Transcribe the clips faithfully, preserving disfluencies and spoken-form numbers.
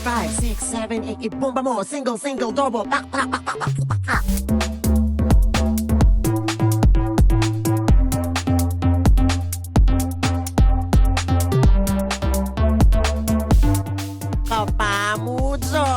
Five, six, seven, eight, ibomba mo. Single, single, double. Pak, pak, pak, pak, pak, pak, pak. Kapamudo.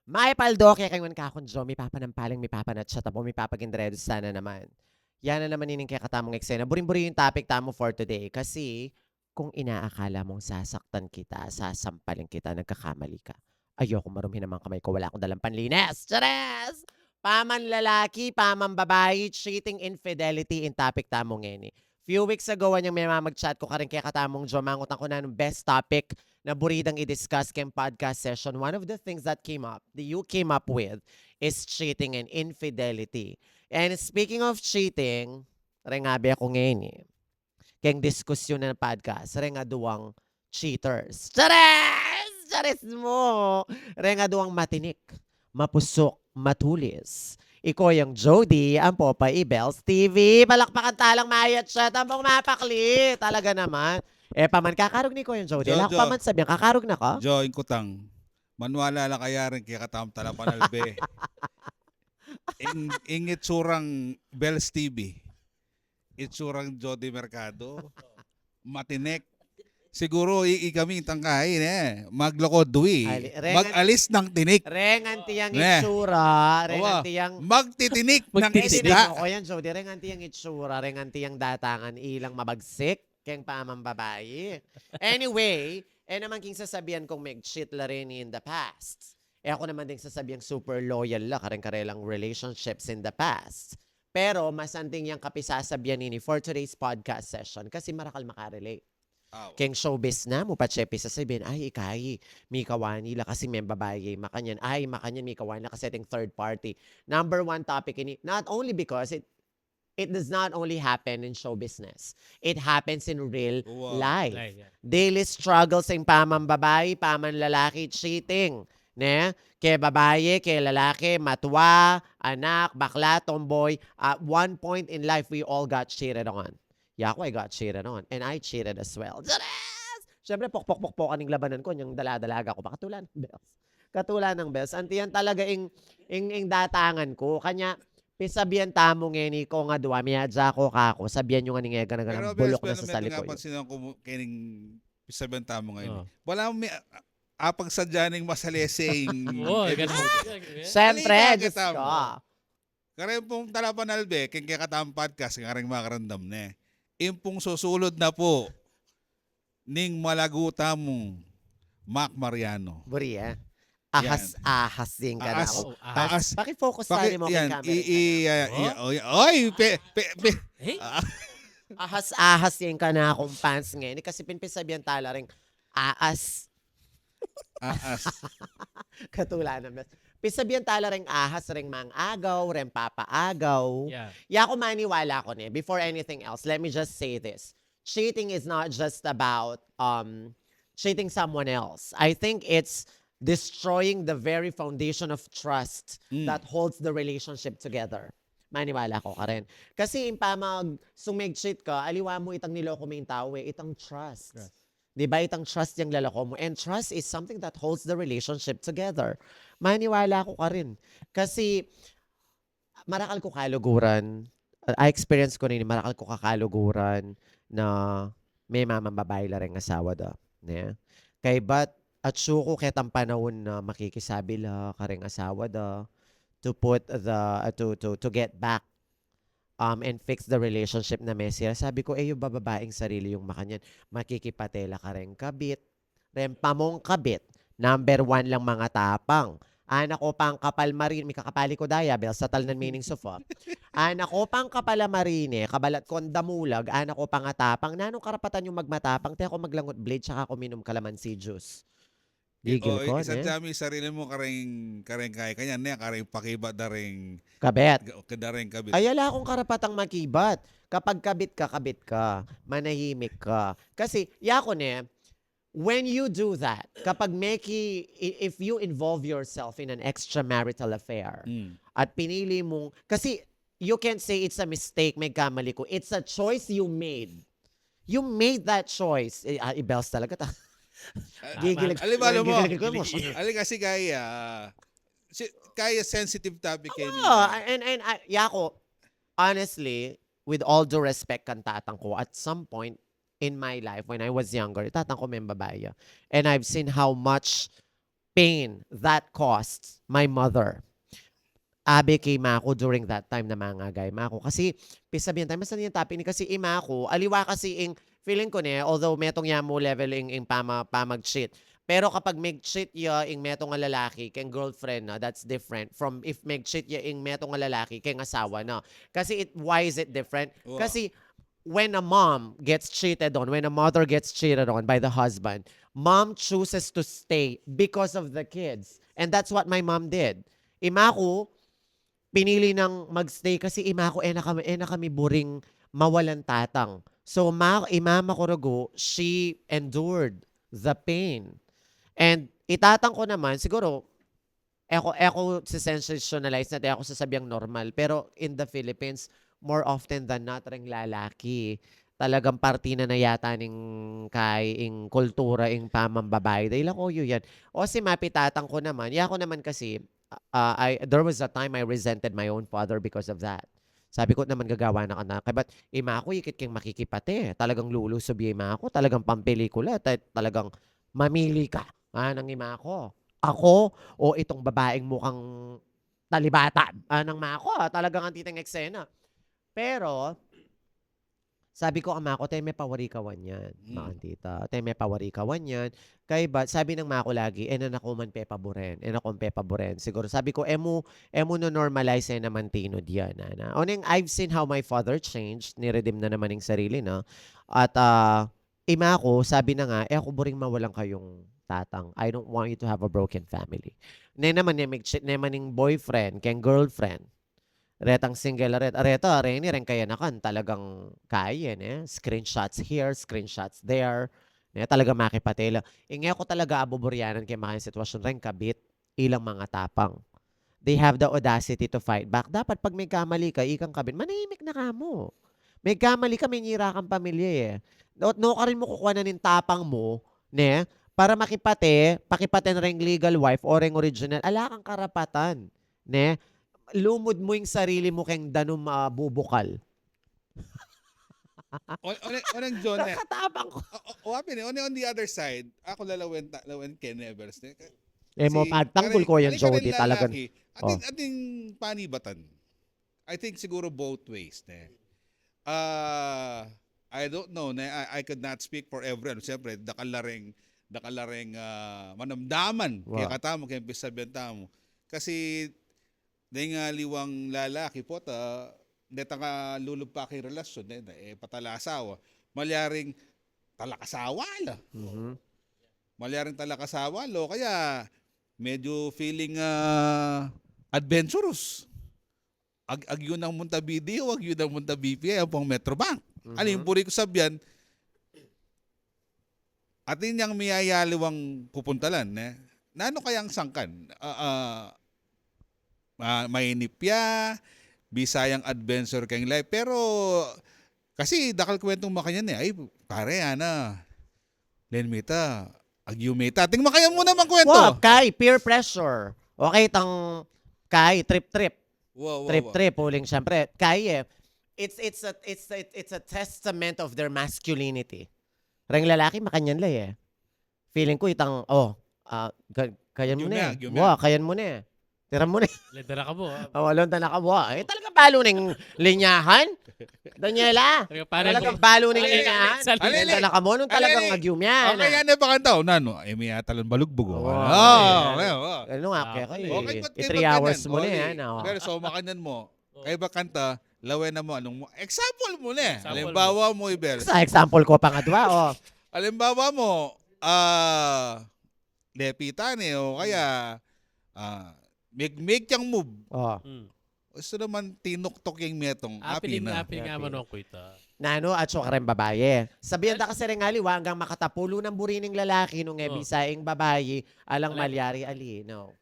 Mayap a aldo kekayu ngan, kakung Jo, mipapanampaling, mipapanatsa tamu, mipapagindredu sana naman. Yan na naman ining kekatamung eksena. Buring-buri ing topic tamu for today. Kasi, kung inaakala mong sasaktan kita, sasampalin kita, nagkakamali ka. Ayoko marumhi naman kamay ko, wala akong dalang panlinis. Chares! Pamanlalaki, pamanbabayi, cheating, infidelity, ing topic tamu ngeni. Few weeks ago, anyang memamag-chat ku karing kekatamung Jo, mangutang ku na nung best topic na buri dang i-discuss keng podcast session. One of the things that came up, that you came up with, is cheating and infidelity. And speaking of cheating, reng abe ku ngeni keng diskusyun na podcast, reng aduang cheaters. Chares! Chares mu! Reng aduang matinik, mapusuk, matulis. Iko yang Jody, ampo pa i Bells T V. Palakpakan ta lang, mayat siya, tambong mapakli. Talaga naman. E pa man, kakarug ne ko yang Jody. Jo, Lako Jo. Pa man sabihan, kakarug na ka? Jo, ing kutang. Manwala la kaya reng kekatamung talapanalbe. Ing, ing itsurang Bells T V. Itsurang Jody Mercado. Matinik. Siguru i, i kami tangkain, e. Maglako dui. Ali-, reng an-, mag-alis ng tinik. Reng anti yang Ne. Itsura, reng Awa. Anti yang Magtitinik ng Magtitinik. Isda. Tingnan mo ko yan, Jody. Reng anti yang itsura, reng anti yang datangan, ilang mabagsik keng pamanbabayi. Anyway, e naman king sasabian kung meg-cheat la rin in the past. E aku naman ding sasabian super loyal la kareng karelang relationships in the past. Pero masanting yang kapisasabian ini for today's podcast session kasi marakal makarelate. Aw. Keng showbiz na mu, patse pisasabian, ay, ikayi, mikawani la kasi membabayi, makanyan, ay, makanyan, mikawani la kasi ating third party. Number one topic ini, not only because it, it does not only happen in show business. It happens in real Wow. Life. Life, yeah. Daily struggles ing pamanbabayi, pamanlalaki, cheating. Ne? Ke babayi, ke lalaki, matwa, anak, bakla, tomboy. At one point in life, we all got cheated on. Yaku, I got cheated on. And I cheated as well. Chares! Siyempre, pokpok-pokpokan ing labanan ku, nyang dala-dalaga ku pa. Katula nang Bells. Katula nang Bells. Anti yan talaga ing, ing, ing datangan ku. Kanya, pisabian tamu ngeni kung adwa, miadya ku kaku. Sabian yu ngeni, e gana-gana Pero, bulok Bells, na sa salikod. Napansin ku mu-, kening pisabian tamu ngeni. Oh. Balamu mi-, a-, apagsadya ning masalese ing Oo, ganun. Siyempre, Halika, Diyos kita ko. Mo. Kareng pung talapanalbe keng kekatamung podcast, kareng makarandam ne. Ing pung susulud na pu ning malagu tamung Mac Mariano. Buri, e. Yan. Ahas-ahas ing Ahas. Kanaku. Oo, ahas. Ahas. Paki-focus Paki-, tayo mo yan, keng camera i-, i-, kanaku. I-, Oh? i-, oy, pe-, pe-, pe-, Eh? Ah. Ahas-ahas ing kanakung fans ngeni kasi pinpisabian tala ring aas. Aas. Katula nang Bells. Pisabian tala ring ahas, ring mang-agaw, ring papa-agaw. Yeah. Yaku, maniwala ku ne, before anything else, let me just say this. Cheating is not just about, um, cheating someone else. I think it's destroying the very foundation of trust Mm. that holds the relationship together. Maniwala ku karin. Kasi ing pamag-, sung meg-cheat ka, aliwa mu itang niloko mu ing tau, e, itang trust. Trust. Di ba, itang trust yang lalako mu. And trust is something that holds the relationship together. Maniwala ku karin. Kasi, marakal ku kaluguran, I experience ku na ini, marakal ku kakaluguran na me mamanbabai la reng asawa da, ne? Kaybat atsu ku ketang panaun na makikisabi la kareng asawa da to put the, uh, to, to, to get back, um, and fix the relationship na mesi la. Sabi ku, e yu bababaing sarili yung makanyan. Makikipate la kareng kabit, reng pamung kabit, number one lang mangatapang. Anak ko pang kapal marine, mikakapali ku daya, Bells, sa talnan meaning sufa. Anak ko pang kapal a marine, kabalat kong damulag, anak ko pangatapang. Nanung karapatan yung magmatapang, te ako maglangut blade, saka ku minum kalamansi juice. Gigil O, ko, isa ne? Dami sarili mu kareng, kareng kaya, kanyan ne, kareng pakibat da reng Kabet. Ga-, ka da reng kabit. Ay, ala kung karapatang makibat. Kapag kabit ka, kabit ka. Manahimik ka. Kasi, yaku ne, when you do that, kapag meki-, i-, if you involve yourself in an extramarital affair, Mm. at pinili mong, kasi you can't say it's a mistake, megkamali ku. It's a choice you made. You made that choice. Eh, ah, i-Bells talaga ta. Gigil. Alam mo, alam kasi kaya, si, kaya sensitive topic kayo. Oh, and, and I, yako, honestly, with all due respect kan tatang ko, at some point in my life when I was younger, tatang ko may babae. And I've seen how much pain that caused my mother. Abe kay ima ko during that time na mangagay ima ko. Kasi, pisabihan tayo, mas yung topic ni kasi ima ko, aliwa kasi ing feeling ko ne, although metung ya mu level ing, ing pama, pamag-cheat. Pero kapag mag-cheat ya ing metung a lalaki, keng girlfriend na, that's different from if mag-cheat ya ing metung a lalaki, keng asawa na. Kasi it, why is it different? Kasi when a mom gets cheated on, when a mother gets cheated on by the husband, mom chooses to stay because of the kids. And that's what my mom did. Ima ko, pinili nang magstay kasi ima ko, e na kami, e na kami buring mawalan tatang. So, ma, ima ko rugu, she endured the pain. And itatang ko naman, siguro, e ko, e ko si-sensationalize na, e ko sasabiang normal. Pero in the Philippines, more often than not, ring lalaki, talagang parte na na yata ning kay, ing kultura, ing pamambabae. Dahil ako yun yan. O si mapitatang ko naman, ya ko naman kasi, ah, I, there was a time I resented my own father because of that. Sabi ko naman, gagawa na ka na. Kaya ba't ima ko, ikit keng makikipate. Talagang lulusob ya ima ko. Talagang pampelikula. Ta-, talagang mamili ka. Ah, nang ima ko. Ako o itong babaeng mukhang talibatan. Ah, nang ima ko. Ah, talagang ang titeng eksena. Pero, sabi ko, ama ko, teme pawari kawan yan, mm, mga tita. Teme pawari kawan yan. Kay ba, sabi nang mako lagi, e na nako man pepaburen, e na kong pepaburen. Siguro, sabi ko, e mu, e mu no normalize e naman tinud yan, ana. Oneng, I've seen how my father changed, niredeem na naman ing sarili na. At, ah, ima ko, sabi na nga, e ako buring mawalan kayong tatang. I don't want you to have a broken family. Ne naman, ne, mig-, ne man ing boyfriend, keng girlfriend. Retang single, aret-, areta, reni, reng kayanakan, talagang kaya, ne? Screenshots here, screenshots there. Ne? Talagang makipatela. Inge ko talaga abuburyanan keng makayang sitwasyon reng kabit, ilang mga tapang. They have the audacity to fight back. Dapat pag may kamali ka, ikang kabit, manahimik na ka mu. May kamali ka, may nyira kang pamilya e. No, no ka rin mu kukuha na ning tapang mu, ne? Para makipate, pakipate na reng legal wife o reng original, ala kang karapatan, ne? Lumud mu ing sarili mu keng danum, ah, bubukal. O, o, o, nang John, eh. Kakatapang ko. O, o, o, apin, eh, on, on the other side, ako lalawen, ta-, lawen Ken Evers, eh. E mo pagtanggol ko yan, Jody, talagan. Ating, ating panibatan. I think siguro both ways, ne. Ah, I don't know, ne. I, I could not speak for everyone. Siyempre, dakal la reng, dakal la reng, ah, manamdaman. Kaya katamu, kaya pisabihan tamu. Kasi, deng aliwang lalaki po, ta, deta ka lulub pa kay relasyon, ne, e patala asawa. Malyaring talakasawa la. Mhm. Malyaring talakasawa la, o kaya medyo feeling, ah, adventurous. Ag-, agyu nang munta B D O, agyu nang munta B P I, ampong Metrobank. Mhm. Aling buri ku sabian, atin yang miyayaliwang pupuntalan, ne? Nanu kayang sangkan? Ah, ah, ma-, mainip ya, bisa yang adventure keng life. Pero, kasi dakal kwentong makanyan, eh. Ay, pare, ana, len mita, agyu mita. Ating makanyan mu namang kwento. Wa, kay, peer pressure. Okay, tang, kay, trip-trip. Wa, wa, wa. Trip-trip, uling, siyempre, kay, eh. It's, it's a, it's, it's, it's a testament of their masculinity. Reng lalaki, makanyan la, eh. Feeling ko, itang, oh, ah, ka-, kayan mu ne. Agyu mia, agyu mia. Wa, kayan mu ne. Tiran mu ne. Lenta na ka mu, ah. Oh, lenta na ka mu, ah. E, talaga balu neng linyahan. Daniela, talaga balu neng linyahan. Lenta na ka mu, nung talagang agyu mia. Okay, yan e pakanta. O, nanu, e, mi atalan balugbug, o. Wa, okay, okay. Anu nga, kaya kayo, e, three hours mu ne, ano. Pero so, makanyan mu. Kaya ba kanta, lawen na mu, anong mu-, example mu ne. Example mu. Alimbawa mu, Ibel. Sa example ko pa nga dua, o. Alimbawa mu, ah, lepitan e, o kaya, ah, mig-, mig yang move. O. Hmm. Gusto naman tinuktok yang metung, api na. Api nga manong kuita. Nanu, at saka rin babae. Sabihan da kasi rin aliwa, anggang makatapulo nang buri ning lalaki, nung e bisa ing babae, alang malyari ali, no.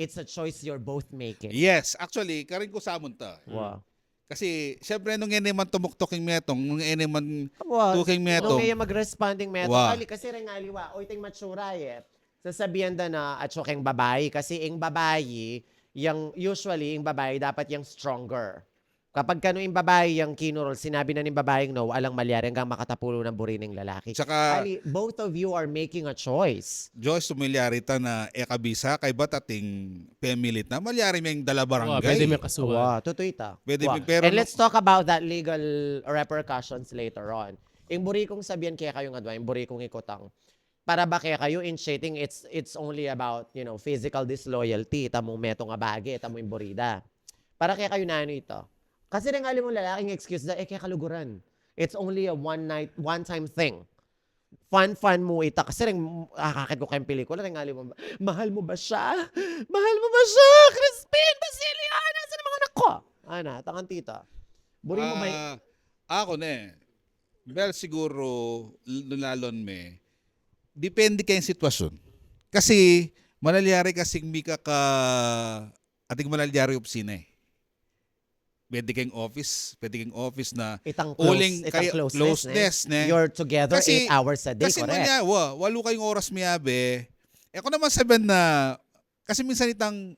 It's a choice you're both making. Yes, actually, karin ku samun ta. Wa. Kasi, siyempre, nung ene man tumuktuk ing metung, nung ene man Wa, tuking metung. Nung iya mag-responding metung. Wa. Ali, kasi ring aliwa, o iting matsura eh. Sasabian da na, at keng babayi. Kasi ing babayi, yang, usually, ing babayi dapat yang stronger. Kapag kanu ing babayi yang kinurul, sinabi na ning babaying no, alang malyari anggang makatapulo ng buri ning lalaki. Tsaka- Ali, both of you are making a choice. Diyos, sumilyari ta na e kabisa, kaybat ating pemilit na, malyari meng dala Wa, barangay. pwede may kasuhan. Wa, tutuy ta. Pwede Wa. mi-, pero And no- let's talk about that legal repercussions later on. Ing buri kung sabian kekayu nga dwa, ing buri kung ikutang. Para ba kekayu in cheating, it's it's only about, you know, physical disloyalty, ita mung metung a bage, ita mung buri da. Para kekayu nanu ita? Kasi ring ali mung lalaking excuse da, e ke kaluguran. It's only a one night, one time thing. Fun-fun mu ita. Kasi ring, akakit ku keng pelikula, ring ali mung, mahal mu ba siya? Mahal mu ba siya? Crispin, Basilio, nasan ang mga anak ko? Ana, tangan tita. Buri mu ba y- Ah, ako ne. Well, siguro, l-, lalon me. Depende keng sitwasyon. Kasi, malalyari kasing mika ka, ating malalyari opisina eh. Pwede keng office, pwede keng office na Itang uling close, itang kaya- closeness, closeness, ne? ne? You're together Kasi- eight hours a day, Kasi correct? manya, wa, walu kayong oras miyabe. E ko naman sabihan na, kasi minsan itang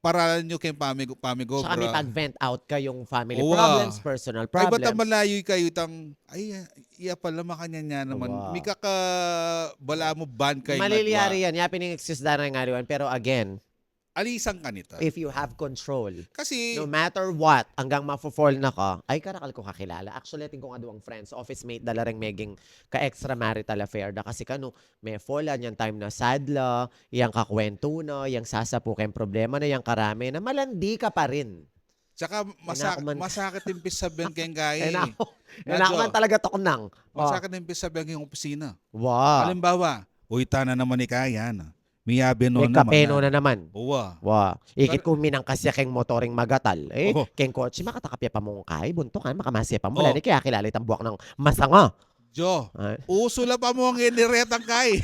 paralan nyo kayong pamig-, pamigobra. Tsaka may pag-vent out kayong family Wa. problems, personal Ay, ba't problems. malayo kayo itang, ay, iya pala, makanya niya naman. Wa. Mika ka, bala mo ban kayo. Malilyari yan. Yapin yung excuse da na nga liwan. Pero again, Alisan ka nita. if you have control, Kasi, no matter what, anggang mafo-fall na ka, ay karakal ko kakilala. Actually, atin kong aduang friends, office mate, dala ring meging ka-extramarital affair da. Kasi kanu, me-fall la, yang time na sad la, yang kakwentu na, yang sasapu keng problema na, yang karame na, malandi ka pa rin. tsaka masak- Enaku man. Masakit yung pisabihan kayong kaya. Enaku, Nga, enaku Jo, man talaga tuknang. Oh. Masakit yung pisabihan kayong opisina. Wow. Halimbawa, uy, tana naman ni kaya na. Miyabe no May naman kapeno na. na naman. Uwa. Wa, ikit Pero- kuminang kasi keng motoring magatal. Eh, Oh. keng kotse, makataka pia pa mung kay, buntukan, makamase pa mu. Oh. Lani kaya kilala itang buak nang masanga. Jo, Ay. Uso la pa mu ang iniretang kay.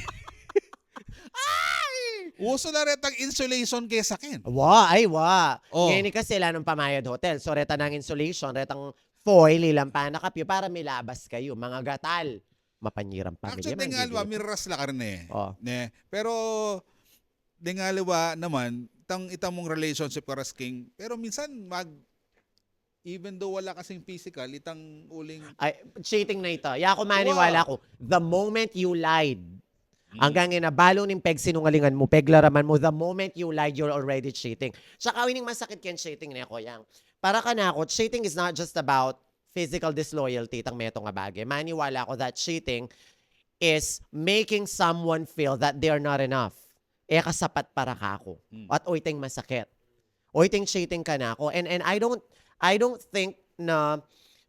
Uso la retang insulation kay sakin. Wa, ay wa. Oh. Ngayon kasi lanong pamayad hotel. So reta nang insulation, retang foil, ilang pa na kapyo para milabas kayo. Mga gatal. Mapanyiram pamilya. Actually, deng aliwa, miras la ka rin eh. Oh. Ne? Pero, deng aliwa naman, itang, itang mung relationship ka rasking, pero minsan mag, even though wala kasing physical, itang uling Ay, cheating na ito. Ya ako maniwala Wow. ko. The moment you lied, Mm. anggang inabalo ning pegsinungalingan mu, peglaraman mu, the moment you lied, you're already cheating. Tsaka ining masakit keng cheating ne, Koyang. Para kanako, cheating is not just about physical disloyalty, itang metung a bage. Maniwala ko that cheating is making someone feel that they're not enough. E ka sapat para kako. Mm. At o iting masakit. O iting cheating kanako. And, and I don't, I don't think na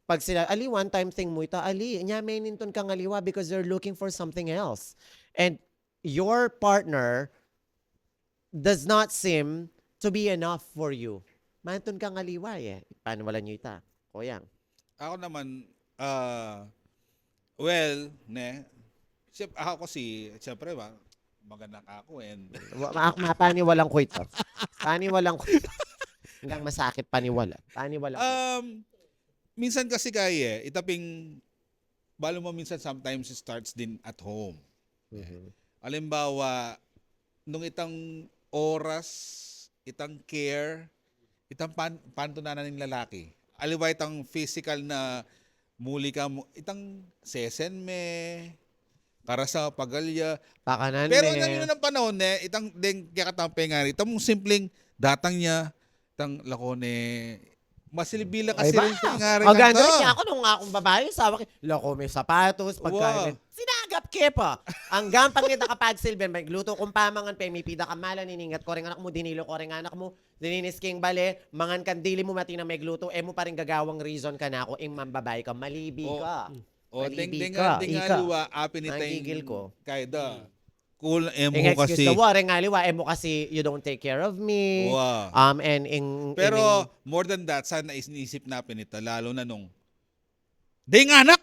pag sila, ali, one time thing mu ita, ali, nya menintun kang aliwa because you're looking for something else. And your partner does not seem to be enough for you. Mantun kang aliwa eh. Paano wala nyo ita? Koyang. Ako naman, ah, well, ne, siyempre, ako kasi, siyempre, ba, maganda ka ako, and Wa- ma- Mapaniwalang ko ito. Paniwalang ko ito. Hanggang masakit paniwala. Paniwalang ko. Um, minsan kasi kaya eh, itaping, balo mo minsan sometimes it starts din at home. Mhm. Halimbawa, nung itang oras, itang care, itang pan pantunanan ng lalaki. Aliwa itang physical na muli ka mo, itang sesen me, karasa, pagalya. Pakanan Pero me. nang yun ang panahon, ne, itang deng kakatampe nga rin, itang simpleng datang niya, itang lako ne, masilbi la Ay, kasi ba? rin nga rin Maganda kanta. rin niya ako nung akong babae, sawa ki, lako, may sapatos, pagkain. Wow. May sinagap ke pa. Anggang pangita ka pagsilbi, may gluto kong pamangan, pemipida ka mala, niningat ko rin anak mo, dinilo ko rin anak mo, dininis king bale, mangan kang dili mo, matinang may gluto, e mo pa rin gagawang reason ka na ako, ing mambabae ka, malibi Oh. ka. O, Malibi deng, deng, ka, deng ika. Aliwa, apin itang Nagigil ko. Kaya da. Cool, eh, Ing mo excuse kasi. Na, wa, rin aliwa, e mo kasi, you don't take care of me. Wa. Um, and ing, Pero, ing- more than that, sana is-, inisip na pinita, lalo na nung, deng anak!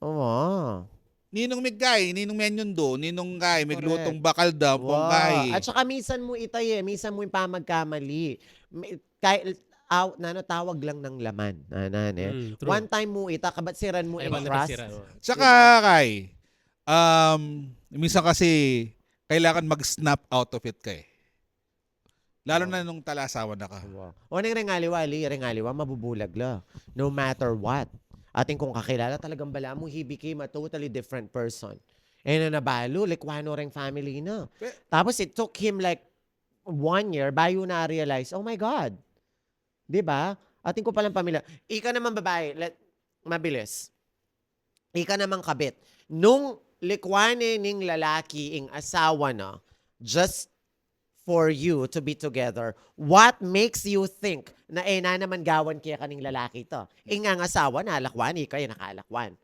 Oo. Ninong Migay, Ninong Menyundo, Ninong Kay, may Correct. glutong bakal da, Wa. pong Kay. At saka minsan mo itay eh, minsan mo yung pamagkamali. May- Kay, aw, nanu, tawag lang ng laman. Nanu, ne? Mm, true. One time mu ita, kabatsiran mu Ay, in baka trust. Sira. Tsaka, kay, um, minsan kasi, kailangan mag-snap out of it ka eh. Lalo na nung talasawa na ka. Wow. O nang rengaliwa, ali, rengaliwa, mabubulag la. No matter what. Atin kung kakilala, talagang bala mu, he became a totally different person. E na nabalu, like, wano reng family na. Pe- Tapos it took him like one year bayu na realize, oh my God. Di ba? Atin ko palang pamilya. Ika naman babae, let, mabilis. Ika naman kabit. Nung likwane ning lalaki ing asawa na, just for you to be together, what makes you think na e na naman gawan kaya kaning lalaki to? Ing ang asawa na alakwan, ika yung nakalakwan.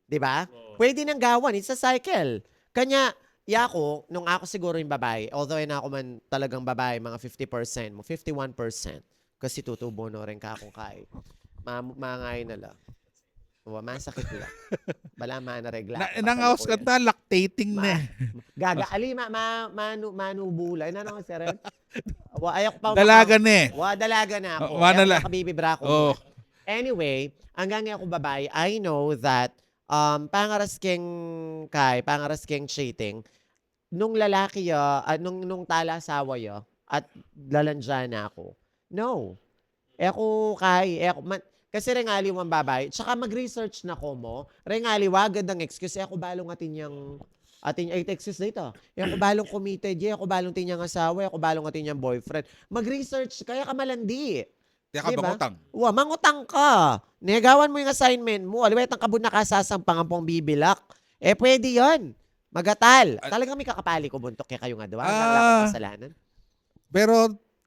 Di ba? Pwede nang gawan. It's a cycle. Kanya, yaku, nung aku siguro yung babae, although e na aku man talagang babae, mga fifty percent mo, fifty-one percent, kasi tutubo no rin ka kung kai. Ma mangain na la. Wa, masakit la. Bala manaregla. Na, nangawas ka na, lactating na eh. Gaga, ali, ma, ma, manu, manubula. Ano nga, sir? Wa, ayaw pa. Dalaga na eh. Wa, dalaga na ako. Wa na Ayaw la. Nakabibibra ako. Oh. Anyway, hanggang ako babae, I know that um, pangaras keng kai, pangaras keng cheating, nung lalaki ya, ah, nung, nung tala asawa ya, at lalandyan na ako. No. E ko kai, e ko, man, kasi rengaliwang babae, tsaka mag-research na ko mo, rengaliwa, agad ang excuse, e ko balong atin yang, atin, ay, excuse dito, e ko balong committed, e ko balong tinyang asawa, e ko balong atin yang boyfriend. Mag-research, kaya ka malandi. Kaya ka Di ba? mangutang. Wa, mangutang ka. Negawan mo yung assignment mo. Aliwetang kabun na kasasampang ampong bibilak. E, pwede yon. Magatal. Ah. Talagang may kakapali ko buntok kaya kayo nga, di ba? Ah. Wala akong kasalanan. Pero,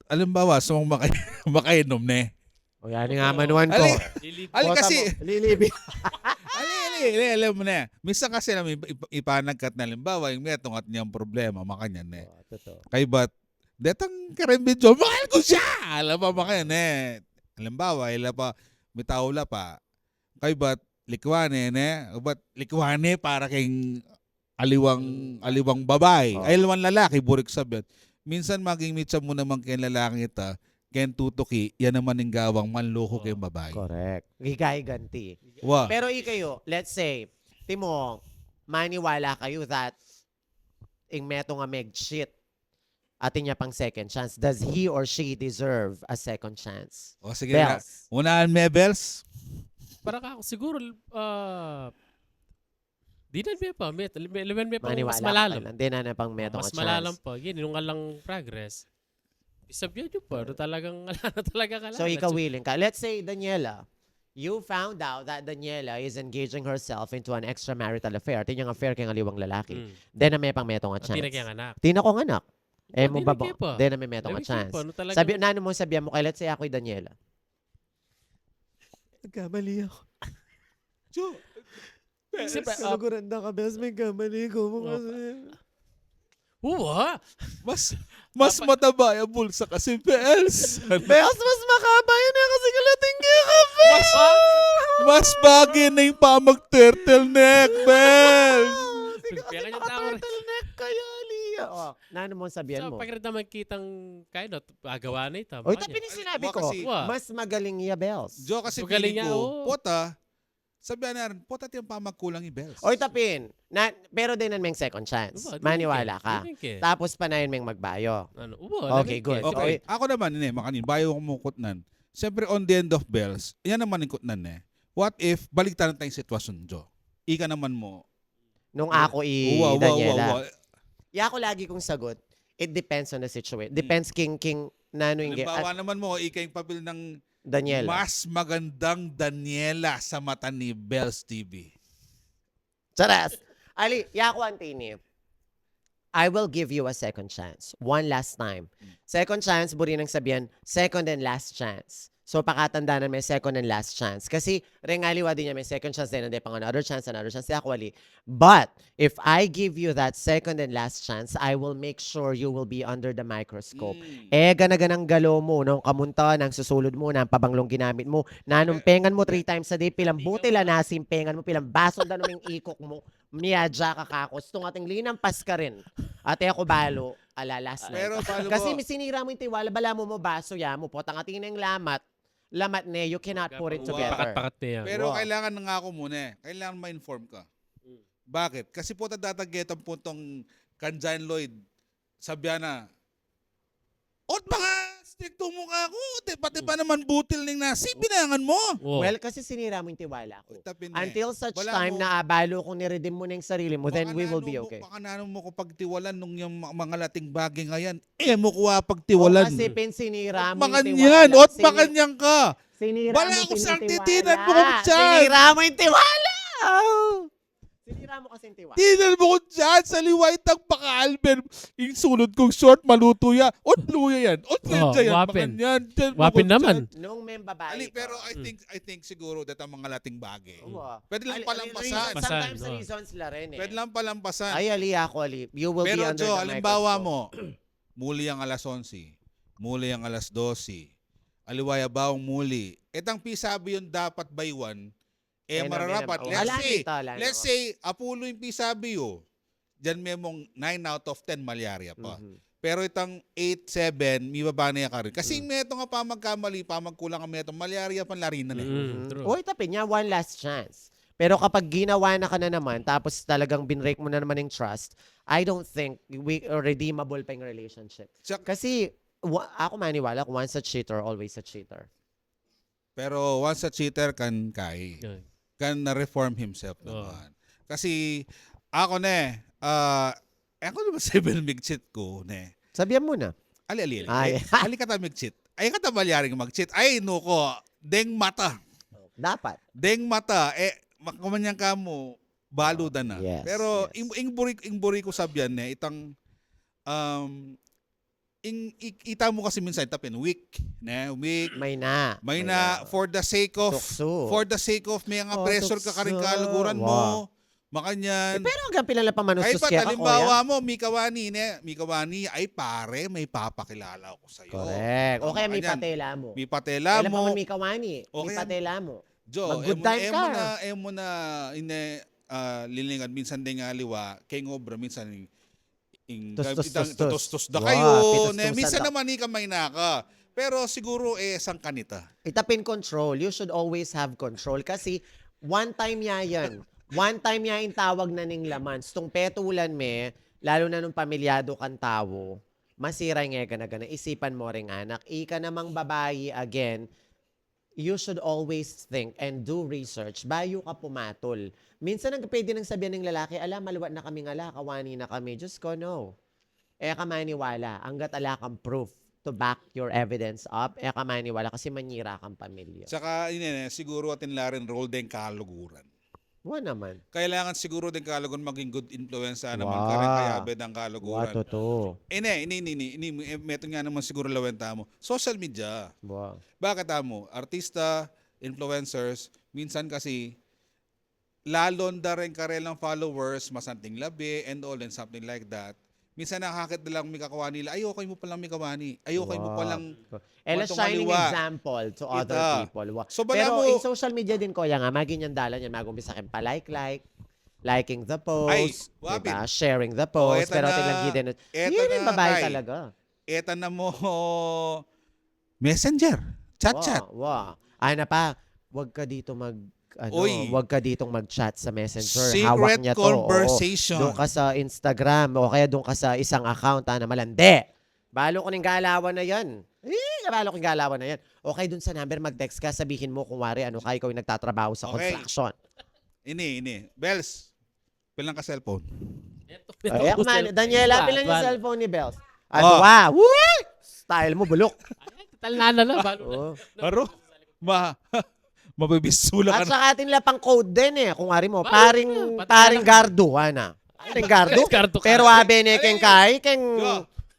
alimbawa, sa mga maka- makainom na eh. O yan nga, manuan ko. Ali, Lilib- ali Bota kasi, mo, lilibi. ali, ali, ali, alam mo na eh. Minsan kasi, alam mo, ipa- ipanagkat na, alimbawa, yung may tungat niyang problema, makanyan eh. Oh, totoo. Kay bat, detang karen video, mahal ko siya! Alam pa, makanyan eh. Alimbawa, ila pa, may tao la pa. Kay bat, likwane, ne? Bat, likwane para keng aliwang, aliwang babae. Oh. Ay, aliwang lalaki, burik sabihin. Minsan, maging mitsa mo naman keng lalaki ita, keng tutuki, yan naman ing gawang manloko keng babae. Correct. Higay ganti. Wa. Pero ikayo, let's say, timo, maniwala kayo that ing meto nga mag-cheat, atin niya pang second chance. Does he or she deserve a second chance? O sige na. Bells. Unahan me, Bells. Para ka, siguro, ah, di na me pa, me, me, me pa, Maniwala mas ka malalam. pa lang. Di na na pang meto Mas nga malalam chance. Pa. Yun, yung alang progress. Isabi nyo pa, ano talaga, ano talaga kailangan. So, ikaw willing ka. Let's say, Daniela, you found out that Daniela is engaging herself into an extramarital affair. Atin niyang affair keng aliwang lalaki. Mm. Then, na me pang meto nga At di na chance. kaya anak. Di na kong anak. E, Di mo na babo. kaya pa. Then, na me meto nga Lagi kaya chance. pa, ano talaga? Sabi, nanu mo sabihan mo kay, let's say, ako'y Daniela. Nagkamali ako. Jo, Kasi pa, ah, Kaluguran na ka, Bells. May kamali ko mo Oh, kasi. Uwa! mas, mas mataba yung bulsa kasi, Bells. Bells, mas makaba yun eh, kasi kalating ka, Bells! Mas bagay na yung pamag-turtleneck, Bells. Sige, kasi Kaya kanya tao rin. naka-turtleneck kaya, Lia. Oh, nanu mo sabihan So, mo? Pagkita magkitang kayo, no? Pagawa na ito. Oy, tapi ni sinabi Wa ko, kasi- Wa. Mas magaling iya, Bells. Jo, kasi Magaling feeling niya, ko, oo. Pota, sabihan na rin, Pota, yung pamagkulang yung Bells. Oy, tapin. Na, pero dinan meng second chance. Uwa, di Maniwala rin ka. Di rin ke. Tapos panayon meng magbayo. Ano? Uwa, Okay, lagi good. ke. Okay, Oy. Ako naman, ini, makanin, bayo ko mukutnan. Siyempre, on the end of Bells, yan naman yung kutnan eh. What if, baligtaran tayong sitwasyon, Jo? Ika naman mo. Nung ako i Uwa, uwa, uwa, Daniela. uwa. Ya ako lagi kong sagot, it depends on the situation. Depends king, king, nanu yung Halimbawa naman mo, ika yung papel ng Daniela. Mas magandang Daniela sa mata ni Bells T V. Charas! Ali, ya ako, Antini. I will give you a second chance. One last time. Second chance, buri nang sabihan, second and last chance. So, pakatandanan may second and last chance. Kasi, rengaliwa din niya may second chance, then, hindi pang another chance, another chance, ya ako, Ali. But, if I give you that second and last chance, I will make sure you will be under the microscope. E, gana-ganang galo mo, nung kamunta, nang susulud mo, nang pabanglong ginamit mo, nanumpengan mo three times a day, pilang butil a nasimpengan mo, pilang baso, danuming ikok mo, miyadya ka kakos, tung ating linampas ka rin. Ate ako balo, alalas na. Pero Ito. balo Kasi mo- sinira mo yung tiwala, bala mo mo baso, ya mo, potang ating nang lamat, Lamat ne, you cannot put it together. Pakat-pakat ne yan. Pero Wow. kailangan na nga ako muna eh. Kailangan ma-inform ka. Bakit? Kasi po tatatagetan po tong kan John Lloyd. Sabihan na, "Ot baka stricto mu ka ako. Te, pati pa naman butil ning nasi, binangan mo." Oh. Well, kasi sinira mo yung tiwala ko. Tapin eh. Until such Wala time mo. Na abalo kung niredeem mo na yung sarili mo, then we will be okay. Baka nanu mo ko pagtiwalan nung yung ma- mga lating bagay ngayon. Eh, mo kuha pagtiwalan. Kasi pinsinira mo Makan yung yan. tiwala. Ot Sini- makan yan ka. Sinira Wala mo akong yung siyang tiwala. titinan mo kung saan. Sinira mo yung tiwala. Oh. Sinira mo kasi yung tiwala. Tinan mo kung saan. Sa liwa itang paka-Alvin. Yung sulod kong short, maluto ya. Ot luya yan. Ot Oh, yan. wapin. Makan yan. Tinan mo Wapin kung naman. saan. Nung may babae Ali, ka. pero I think I think siguro that ang mga lating bagay. Oo. Pwede lang Ali- palang ali- pasan. reason- Sometimes Pasan, oh. reasons la rin eh. Pwede lang palang pasan. Ay, ali ako, ali. You will Pero be under Jo, the halimbawa microscope. Mo, muli ang alas onse, muli ang alas dose, aliwaya baong muli. Etang pisabi yung dapat baywan, eh Eh, no, mararapat. minam- Let's wala say, kita, wala let's naman. say, apulo yung pisabi yun. Diyan memong nine out of ten malyari pa. Mhm. Pero itang eight, seven, may baba na yan ka rin. Kasi Mm. meto nga pamagkamali, pamagkulang ang meto, malyari pa, lari na eh. Mm, true. Uy, tapin niya, one last chance. Pero kapag ginawa na ka na naman, tapos talagang binreak mo na naman yung trust, I don't think we redeemable pa yung relationship. Siya- Kasi, wa- ako maniwala ko, once a cheater, always a cheater. Pero once a cheater kan kai, Yan. kan na-reform himself Oo. naman. Kasi ako ne, ah, ako naman seven mig-cheat ko ne. Sabihan mo na. Ali, ali, ali. Ay. Eh, ali kata mig-cheat. Ay, kata malyaring mag-cheat. Ay, nuko. Deng mata. Dapat. Deng mata. Eh, makamanyan ka mo, baludan na. Yes, Pero, yes. ing, ing buri, ing buri ko sabihan ne, itang, um, ing, i- ita mo kasi minsan, itapin, weak, ne? Weak. May na. May na, for the sake of, Tukso. for the sake of, may nga Oh, pressure ka karing tukso. kaluguran Wow. mo. Makanyan. Eh, pero hanggang pila na pamanustos Kahit pa, kaya ka, halimbawa kuya? Mo, mikawani, ne? Mikawani, ay pare, may papakilala ko sa'yo. Correct. O kaya may Makanyan. Patela mo. May patela Kailan pa mo. man mikawani? O May kaya- patela mo. Jo, Mag-good time e ka. Mo na, e mo na, ine, ah, lilingan, minsan deng aliwa, keng obra, minsan ing, ing, Tustus, itang tustus. tustus da Wow, kayo, pitustus ne, minsan da. Naman ika may naka. Pero siguro, eh, sang kanita. Itapin control. You should always have control. Kasi, one time ya yan. One time ya yung tawag na ning laman. Stung petulan me, lalo na nung pamilyado kang tao, masira yung gana-gana. Isipan mo ring anak. Ika namang babayi, again, you should always think and do research bayu ka pumatul. Minsan ang pwede nang sabihan ng lalaki, "Ala, maluwat na kami ng ala, kawani na kami." Diyos ko, no. E ka maniwala, anggat ala kang proof to back your evidence up, e ka maniwala kasi manyira kang pamilya. Saka, ine, siguro atin la rin role deng kaluguran. Wa naman. Kailangan siguro deng kaluguran maging good influence naman Wa. Karing kayabe dang Wa, kaluguran. Totoo. Ine, ini, ini, ini, ini, eh, meto nga naman siguro lawenta mo. Social media. Wa. Bakit amo? Artista, influencers, minsan kasi, lalon da rin karelang followers, masanting labi, and all, and something like that. Minsan nakakit na lang mikakuha nila, "Ay, okay mo palang mikawani. Ay, okay mo Wa. Palang And a matong shining aliwa." Example to other Kita. People. Wa. So, bala Pero mo- in social media din, kuya nga, maginyan dalan yan, mag-umpisa kang pa-like-like, liking the Ay, post, wapin. diba? Sharing the O, post, eta pero na, tilang giden. eta Yun yung na, babae kay. Talaga. Eta na mo, messenger, chat-chat. Wa, wa. Ay na pa, wag ka dito mag, ano, Uy. Wag ka ditong mag-chat sa messenger. Secret Hawak niya to. Oo. conversation. Doon ka sa Instagram o kaya doon ka sa isang account ha, na malandi. Balo ko ng galawan na yan. Eh, balo ko ng galawan na yan. O kaya doon sa number, mag-text ka, sabihin mo kung wari, ano ka, ikaw yung nagtatrabaho sa Okay. Construction. Ini, ini. Bells, pilang ka cellphone? Ay, ako man, Daniela, Ba- pilan yung ba- Cellphone ni Bells? Oh. Wow! Woo! Style mo, bulok. Talnana lang, balo na. Oo. Aro? Ma, mabibisula ka At na. Saka atin la pang code din eh. Kung ari mo, Balo paring, na, patay paring na. Gardo, ana. Paring Gardo. Gardo ka. Pero abe ne keng kai, keng Yo.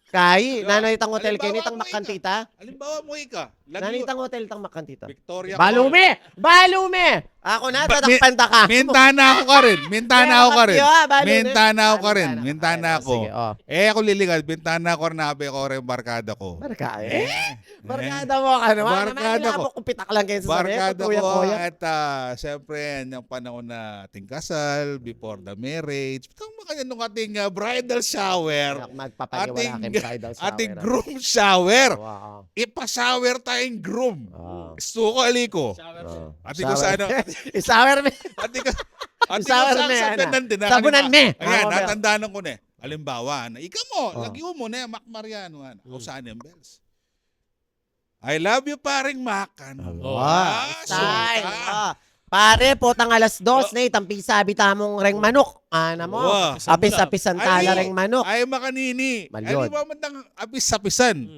kai, Yo. Nanay tang hotel keni, Halimbawa tang mo makantita. Halimbawa mo ika. Lagi- Nanay tang hotel, tang makantita. Victoria Balo Court. Me! Balo Me! Ako na, ba- dadakpan ta ka. Mintana ako ka rin. Mintana ako ka rin. Mintana ako ka rin. Mintana ako. Sige, oh. Eh, ako liligad. Mintana ako rin, nabe ko rin, barkada ko. Barkada? Eh, barkada mo ka naman. Barkada ko. Kung pitak lang kayo sa sabi, barkada ko. At, ah, siyempre, yan yung panahon na ating kasal, before the marriage. Itong mga nung ating, ah, bridal shower. Magpapaniwala ating, kayong bridal shower, ating groom shower. Wow. Ipa-shower tayong groom. Ah. Gusto ko, aliko. Shower. Ah. Ati ko sana. Isawer me. Ati ko, ati ko sa, me, sa ano? Sabunan me. Ayan, natandaan ko na eh. Alimbawa, na ikaw mo, lagi mo na, Mac Mariano, ano, o Sunny Bells. I love you, paring Mac, ano? Aba. Ah, style. Ah. Pare, potang alas dos na, itang pisabi tamong reng manok. Ana mo. Apis-apisan tala reng manok. Ay, makanini. Malyod. Ay, di ba man tang apis-apisan?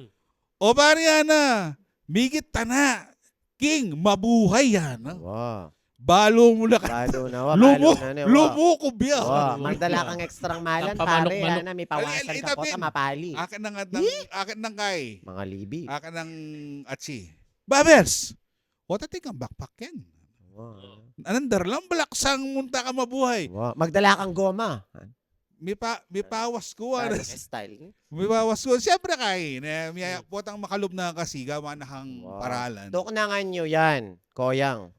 O pare, ana, migit tana, king mabuhay yan, ha? Wow. Balo mu na ka. Balo na, wa, lumu-, balo na, ne, wa. Lumukob ya. Wa, magdala kang extrang malan, pare, ana, mipawasan ka pa, mapali. Akin nang, akin nang kay. Mga libi. Akin nang atsi. Babers! O, tati kang backpack yan. Wa. Anandar lang, balaksang munta ka mabuhay. Wa, magdala kang goma. Mipa-, mipawas ku, ah. Style. Mipawas ku. Siyempre, kay, ne, mi-, potang makalub na kasi, gawa na kang paralan. Tuknangan nyo yan, Koyang.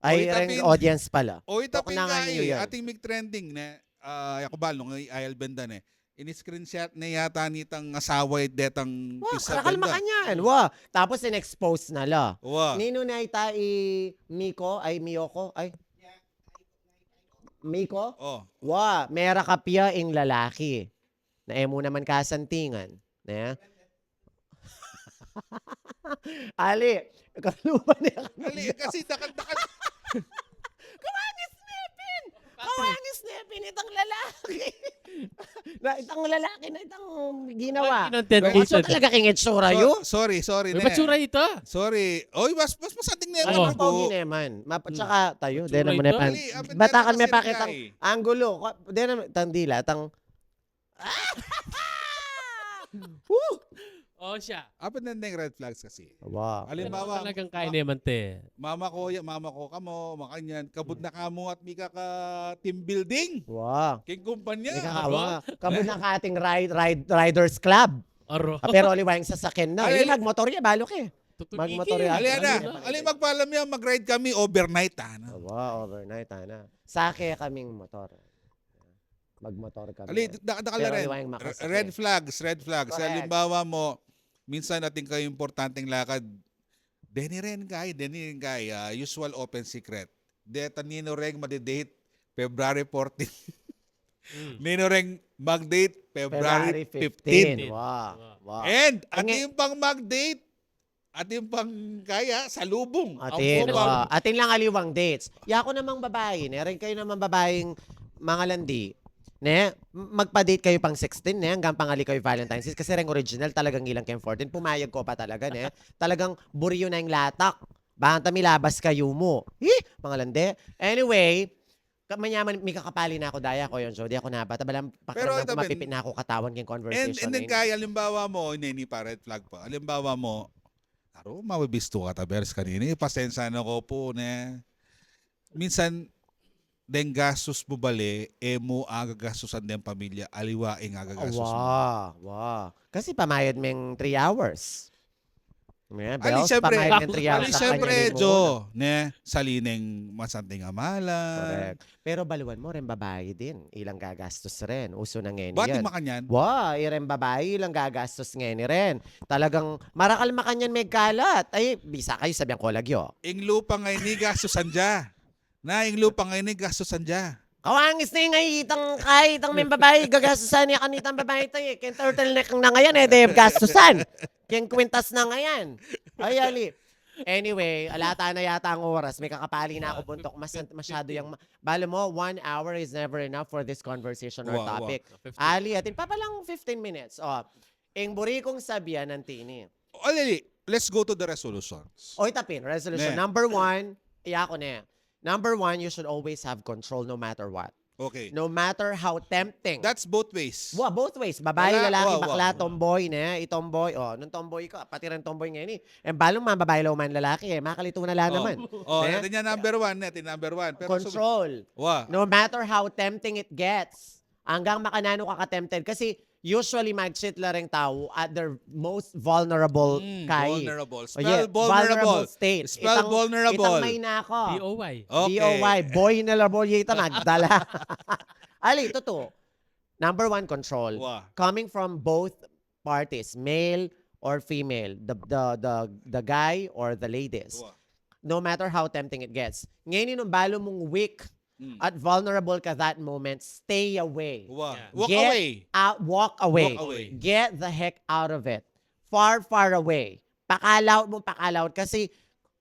Ay, reng audience pala. O, itapin, tuknangan nyo yan. Ating mig-trending, ne? Ah, yaku balo, ng ay albendan, eh. In-screenshot na yata nitang asawa, eh, detang pisa. Karakal makanyan. Wa. Tapos, in-expose na la. Wa. Ninu na ita i Miko? Ay, Miyoko? Ay. Miko? O. Wa, mera kapya ing lalaki. Na e mu naman kasantingan. Ne? Ali, kalupa niya. Ali, kasi dakal-dakal. Kawangis nepin! Kawangis nepin itang lalaki. Na itang lalaki na itang ginawa. Talaga king itsura yu. Sorry, sorry, ne. Matsura ita. Sorry. Oy, mas, mas masanting na yung pogi neman. Tsaka tayo, de naman nepan. Batakan me pakitang anggulo. De naman, tang dila, tang. O, siya. Apat na ding red flags kasi. Wow. Alimbawa, talagang kaya neman te. Mama ko, ya-, mama ko kamo, makanyan, kabud na kamo at mika ka team building. Wow. King kumpanya. Mika ka, kabud na ka ating ride, ride, riders club. Aro. Ah, pero aliwa yung sasakin na. Ali, magmotor ya, balo ke. Magmotor ya. Ali, ana. Ali, magpalam ya, mag-ride kami overnight, ana. Wow, overnight, ana. Sake kaming motor. Magmotor kami. Ali, da-, dakal na rin. Red flags, red flags. Correct. Halimbawa mo, minsan atin kayo importanteng lakad, deni rin kay, deni rin kay, ah, usual open secret. Deta ninu ring madi-date February fourteen. Ninu ring mag-date February fifteen. Wow. Wow. And atin pang mag-date, atin pang kaya, salubung. Atin, atin lang aliwang dates. Yaku namang babae, ne? Rin kayo namang babaeng mga landi, ne? M-, magpa-date kayo pang sixteen, ne? Hanggang pangali kayo Valentine's Day. Kasi ring original, talagang ilang kayong fourteen. Pumayag ko pa talaga, ne? Talagang buri yu na yung latak. Bang ta milabas kayo mu. Eh, mga landi. Anyway, Ka-, manyaman, mikakapali na ku daya, Koyang Joe. Di ku na bata. Balang pakiramdam ku, mapipit na ku katawan king conversation. And, and then, kaya, alimbawa mo, ini, ini pa, red flag pa. Alimbawa mo, aro, mabibistu ka, Tabers, kanini. Pasensya na ku pu, ne. Minsan, deng gastus mu bale, e mu agagastusan deng pamilya, aliwa ing agagastusan mu. Wa, wa. Kasi pamayad meng three hours. Yeah, ali, siyempre, pamain ng trial ali, sa siyempre, kanya ni Jo, Mona. Ne, sali neng masanting amalan. Correct. Pero baluan mo, ren babae din, ilang gagastos ren. Uso na ngeni yan. Bati makanyan? Wa, iren babae, ilang gagastos ngeni ren. Talagang marakal makanyan megkalat. Ay, bisa kayo, sabihan ko lagyo. Ing lupa ngeni gastusan dya. Na, ing lupa ngeni gastusan dya. Kawangis na ing itang, kay itang meng babae, gagastusan ya kanitang babae tayo, eh. Keng turtleneck na ngayan, eh, de gastusan. Keng kwintas na ngayan. Ay, ali. Anyway, ala ta na yata ang oras. Mikakapali na ku buntuk. Mas-, masyado yang ma-, balo mo, one hour is never enough for this conversation or topic. Wa, wa. Fifteen. Ali, atin pa palang fifteen minutes. O, ing buri kung sabian nang tini. O, ali, let's go to the resolutions. O, itapin, resolution. Ne. Number one, iya ku ne. Number one, you should always have control no matter what. Okay. No matter how tempting. That's both ways. Wa, both ways. Babae, wala, lalaki, wa, wa, bakla, wa, tomboy, ne? I-tomboy. O, nung tomboy ka, pati rin tomboy ngeni. E, balung mababae la man lalaki, e. Makalitu na la naman. O, ne? Atin ya number one, ne? Atin number one. Pero sum- Control. Wa. No matter how tempting it gets, anggang makananu ka ka-tempted. Kasi, usually, mag-cheat la ring tau at their most vulnerable. Mm, kai. Vulnerable. O, yeah, spell vulnerable. Vulnerable state. Spell itang, vulnerable. Itang may nako. B O Y. Okay. B O Y. Boy na la, boy, ita magdala. Ali, totoo. Number one, control. Wa. Coming from both parties, male or female, the, the, the, the guy or the ladies. Wa. No matter how tempting it gets. Ngeni, nung balu mung weak, mm, at vulnerable ka that moment, stay away. Wa. Yeah. Walk away. Get out, walk away. Walk away. Get the heck out of it. Far, far away. Pakalaut mo, pakalaut. Kasi,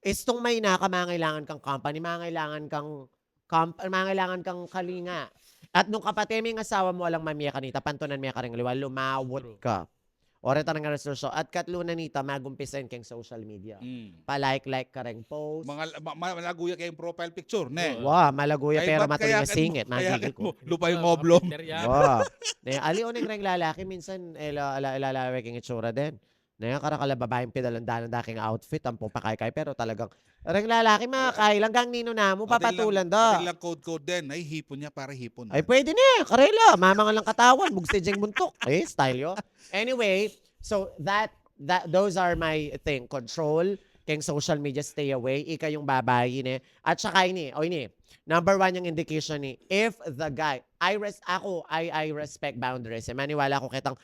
istung may naka, mangailangan kang company, mangailangan kang, comp-, mangailangan kang kalinga. At nung kapate me ing asawa mo, alang mamie kanita, pantunan me karing liwa, lumawut ka. True. O reta na nga resource. At katlu na nita, mag-umpisa yan keng social media. Mm. Pa-like-like ka reng post. Mga, ma-, ma-, malagu ya keng profile picture, ne? Wa, malagu ya, pero matuloy nga singit, magigil ko. Lupa yung oblong. Wa. Ne, ali o neng reng lalaki, minsan, ela, ela, ela, ela, keng itsura din. Ne, karakal a babaeng pidalan da keng outfit, ampong pakay-kay, pero talagang, reng lalaki, makakailang gang ninu namu, papatulan da. Atin lang code-code din. Ay, hipon ya, para hipon. Ay, pwede ne. Karela, mamangan lang katawan, bugsi jeng buntuk. Eh, style yo. Anyway, so that, that, those are my thing. Control, keng social media, stay away. Ika yung babae, ne. At saka ini, o ini, number one yung indication ni, if the guy, I res-, ako, I, I respect boundaries. Eh, maniwala ko ketang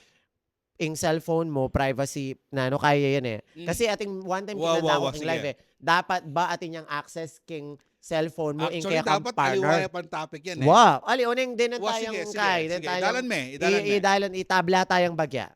ing cellphone mo, privacy, na ano, kaya yan eh. Mm. Kasi ating one time kinanta ko king live eh. Dapat ba atin yang access king cellphone mo, ing kaya kang partner? Actually, dapat aliwa ya pang topic yan eh. Wa, ali, o neng din ang tayang kay, sige, sige. Idalan me, idalan me. Idalan, itabla tayang bagya.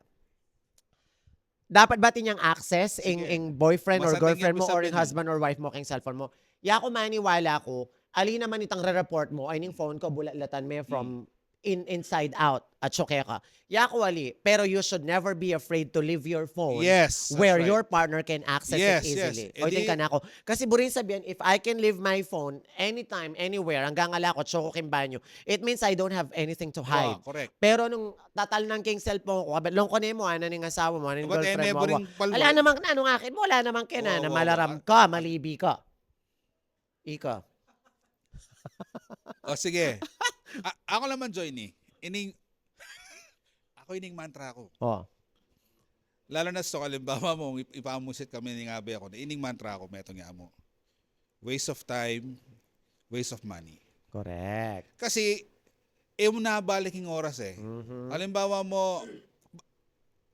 Dapat ba atin yang access, ing, ing boyfriend or girlfriend mo, or ing husband or wife mo, king cellphone mo? Ya ko maniwala ko, ali naman itang re-report mo, ay ning phone ko, bulat-latan me from in, inside out, at syoke ka. Ya ko ali, pero you should never be afraid to leave your phone where your partner can access it easily. Yes, that's right. Yes, yes. O, edi, tingnan ko. Kasi buring sabihan, if I can leave my phone anytime, anywhere, anggang ala ko, at syoke king banyo, it means I don't have anything to hide. Wow, correct. Pero nung tatalnan ke ing cellphone ko, abat long kone mo, ana ning asawa mo, ana ning girlfriend mo, ala namang, nanung akin mo, ala namang kena, na malaram ka, malibi ka. Ika. O, sige. A-, ako naman, Joyny. Ining, ako ining mantra ko. O. Lalo na sa kalimbawa mo, ip-, ipamusit kami ning abe ko, ining mantra ko, metung ya mo. Waste of time, waste of money. Correct. Kasi, e mu na balik ing oras eh. Mhm. Halimbawa mo,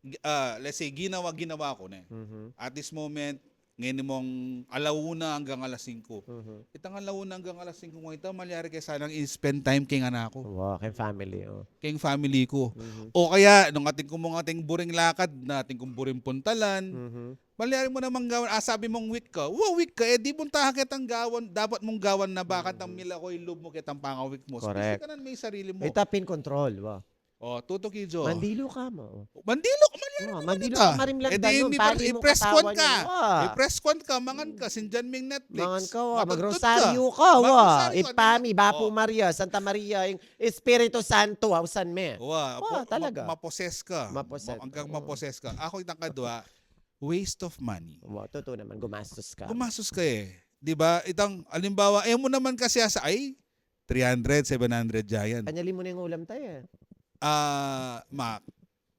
gi-, ah, let's say, ginawa, ginawa ko ne. Mhm. At this moment, ngeni mung alauna anggang alas singko. Mhm. Itang alauna anggang alas singko ngeni, ita, malyari ke sanang i-spend time keng anak ko. Wa, keng family, o. Keng family ko. Mhm. O kaya, nung atin ku mung atin buring lakad na, atin kung buring puntalan, mhm. Malyari mu namang gawan, ah, sabi mung weak ka. Wa, weak ka, e di munta ka ketang gawan, dapat mung gawan na ba, mm, ketang milako ing lub mu, ketang panga-weak mu. Correct. Specific ka na me sarili mu. Ita pin control, wa. O, tutuki jo. Mandilu ka mo. Mandilu ka, malyari mu mandilu ka, marimlan ka, e di, i-press kwan ka. Wa. I-press kwan ka, mangan ka, sindian me ing Netflix. Mangan ka, wa. Magrosaryo ka, wa. Magrosaryo ka, ipami, Bapu Maria, Santa Maria, ing Espiritu Santo, ausan me. Wa, talaga. Ma-, ma-possess ka. Ma-possess ka. Anggang ma-possess ka. Ako itang kadwa, waste of money. Wa, tutu naman, gumastos ka. Gumastos ka e. Di ba? Itang, alimbawa, e mu naman kasi asa, ay, three hundred, seven hundred ya yan. Anyali mu na ing ulam tayo e. Ah, Mac,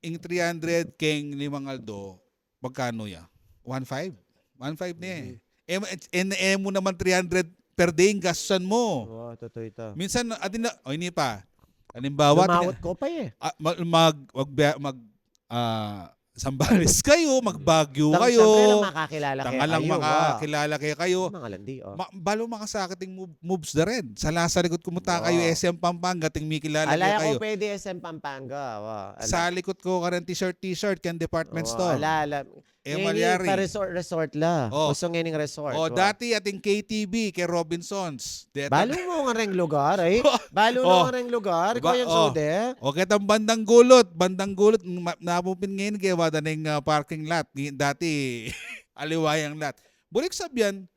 ing three hundred keng limang aldo, magkano ya? One five? One five na e. Mhm. E, e, e mu naman three hundred per day ing gastusan mu. Wa, tutu ita. Minsan, atin na, o, ini pa. Alimbawa, lumawat ko pa e. Ah, ma-, mag, mag, mag, ah, Zambales kayo, mag-Baguio kayo. Tang, siyempre, lang makakilala kayo. Tang alang makakilala kayo. Mga landi, o. Ma-, balu makasakit ing move-, moves da rin. Sa lasa likut kumuta kayo, S M Pampanga, ating mikilala kayo. Ala, ako pwede S M Pampanga, wa. Ala. Sa likut ko, karin t-shirt, t-shirt, keng department store. Ala, ala. E, malyari. Pa-resort, resort la. O. Uso ngening resort, wa. Dati ating K T V, keng Robinsons. Balu mu ngan reng lugar, e? Balu mu ngan reng lugar, Kuya Jode? O, ketang bandang gulut, bandang gulut, ma-, napupin ngeni kaya wada neng, ah, parking lot. Ngi-, dati, aliwa yang lot. Buri kung sabian,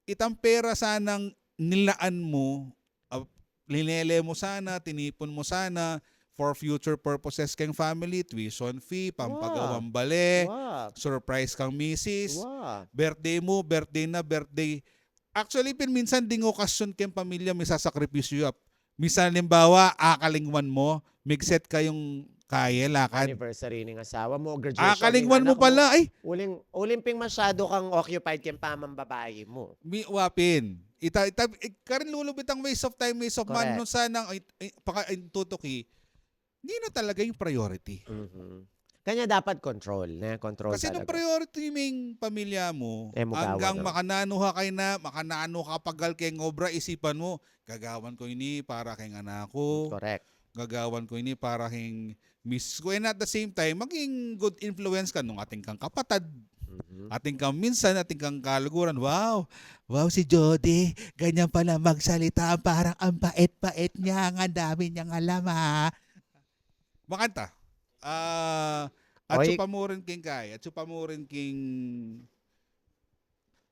itang pera sanang nilaan mu, ah, linele mu sana, tinipun mu sana for future purposes keng family, tuition fee, pampagawang bale, surprise kang misis, birthday mu, birthday na, birthday. Actually, Pin, minsan ding okasyon keng pamilya, misasakripisyo ya. Minsan, halimbawa, akalingwan mu, mig-set kayung kaye, lakad. Anniversary ning asawa mu, graduation ning anak mu. Akalingwan mu pala, ay! Uling, uling Pin masyadu kang occupied keng pamambabayi mu. Mi, wa, Pin. Ita, ita, i-, karin lulub itang waste of time, waste of money, nung sanang, ay, ay, paka-, ay, tutuki, ninu talaga yung priority? Kanya dapat control, ne? Control talaga. Kasi nung priority mu ing pamilya mu, e mu gawan, anggang makananu ka kayna, makananu ka pagal keng obra, isipan mu, gagawan ku ini para keng anak ku. Correct. Gagawan ku ini para keng misis ku. And at the same time, maging good influence ka nung atin kang kapatad. Atin kang minsan, atin kang kaluguran. Wow! Wow, si Jody. Ganyan pala magsalita. Parang ang pait-pait niya. Ang dami niyang alam, ha? Makanta. Ah, atsu pa mu rin king kai, atsu pa mu rin king